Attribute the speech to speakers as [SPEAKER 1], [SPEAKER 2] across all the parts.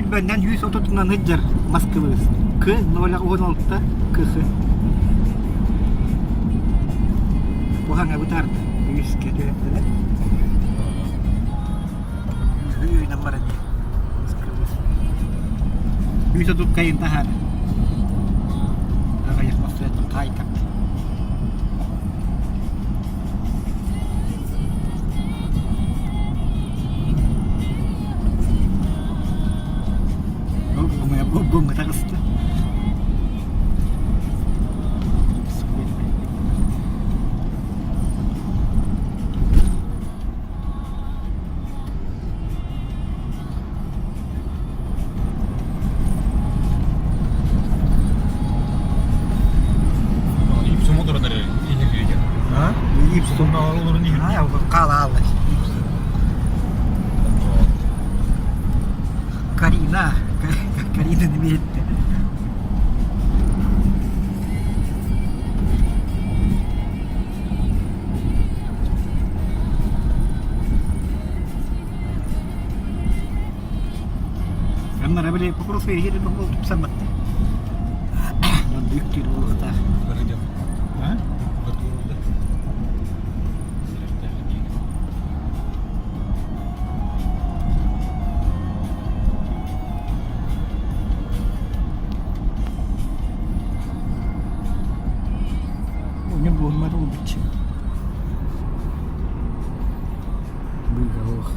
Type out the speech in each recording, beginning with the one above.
[SPEAKER 1] Сүүрбэннэн 130-унан сылдьар Москвы К 016 КХ. Куһаҥа бытаарда. Үскэ түһэрдилэр. Үүнэн баран Москвы. 130 кайын таһаар. Аҕыйах массыынаттан хаайтар. Бу таҕыста.
[SPEAKER 2] Ипсум олорон эрэ иһиргиэн.
[SPEAKER 1] А?
[SPEAKER 2] Ипсум олорон иһиргиэн.
[SPEAKER 1] Хаалаалла. Карина. Карина немеетте. Аннара били Покровская иһири бол тупсарбатты. Büyük değil буолуохтаах.
[SPEAKER 2] А?
[SPEAKER 1] Не буолмар убичи. Быгалох.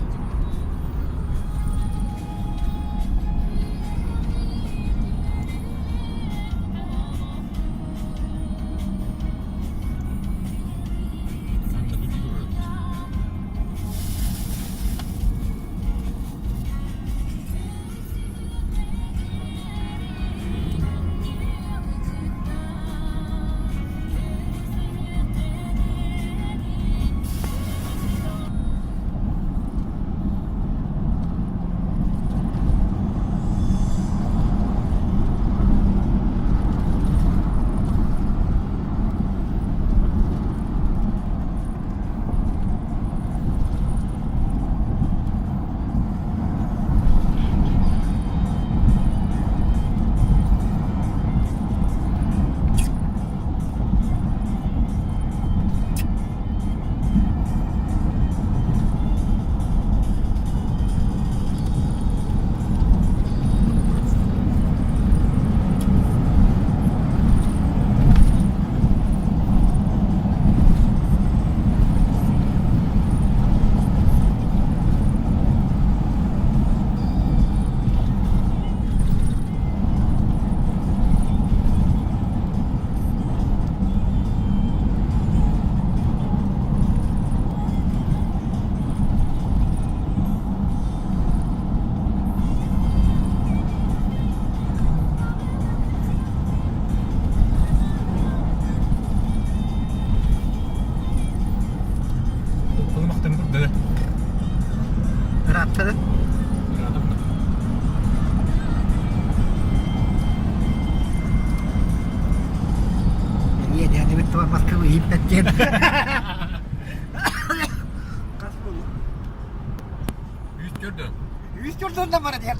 [SPEAKER 1] Ырааттара? Иэдээни бит Москвы ииппэт диэн. Хас буолла?
[SPEAKER 2] Үс төрдөн.
[SPEAKER 1] Үс төрдөн да бара диэн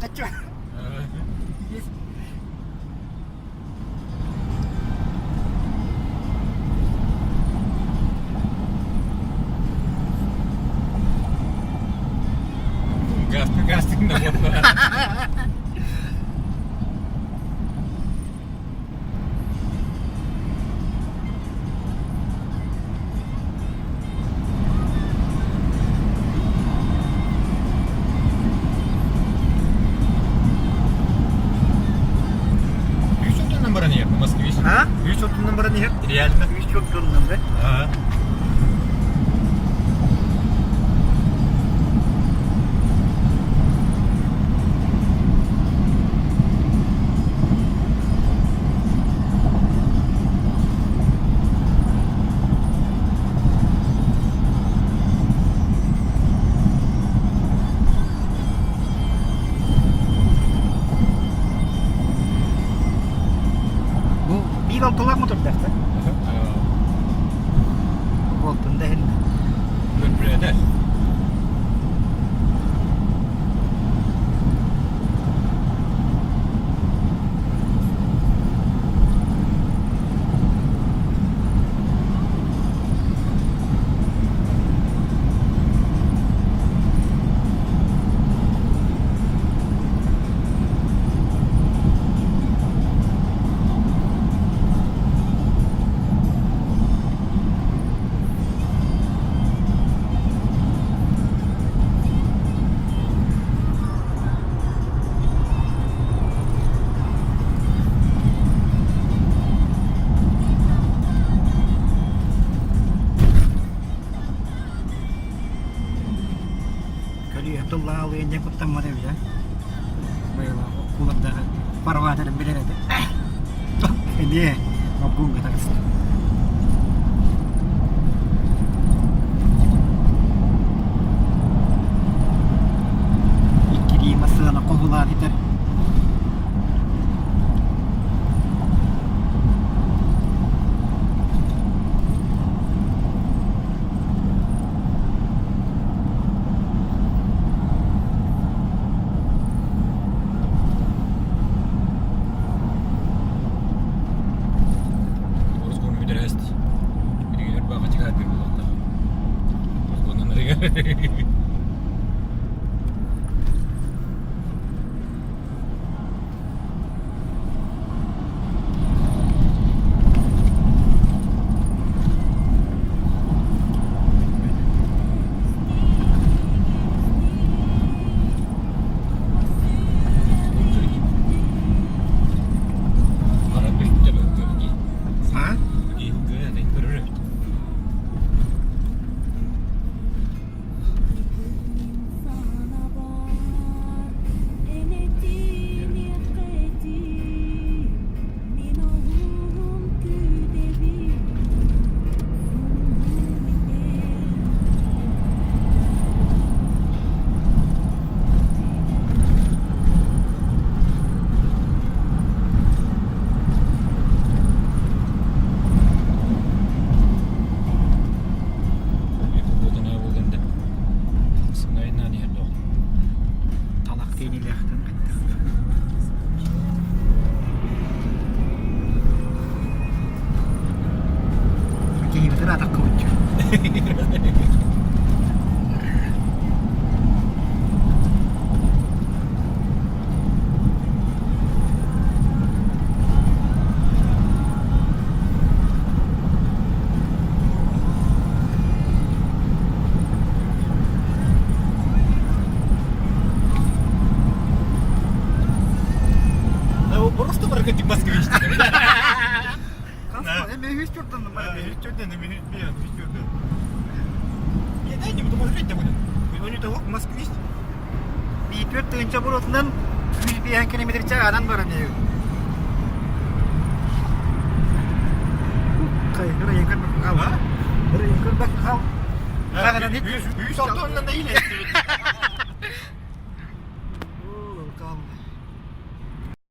[SPEAKER 2] Газ, газ да буолла. Үс отунан баран иһэр Москвич.
[SPEAKER 1] А?
[SPEAKER 2] Үс отунан баран иһэр. Реально.
[SPEAKER 1] Үс отунан да?
[SPEAKER 2] А.
[SPEAKER 1] Бу биир алталаах мотордаах да? тыллаалыйан диэн куттаммат эбит ээ. Быйылаах оккулардаах фарватерын билэр этэ. Эмиэ обгуҥҥа таҕыста. Иккилии массыына хоһулаан итэр.
[SPEAKER 2] Оросгону бүтэрээст. Билигин баҕа чыгаат бир буолуохтаах. Оросгонун
[SPEAKER 1] А? Талах тиэнилээхтэн хайдах. Киһибитин атахха
[SPEAKER 2] Просто прокатик москвич.
[SPEAKER 1] Москвич. Биир тыһыынча буруотунан 105 километр чааһынан баран иһэбин.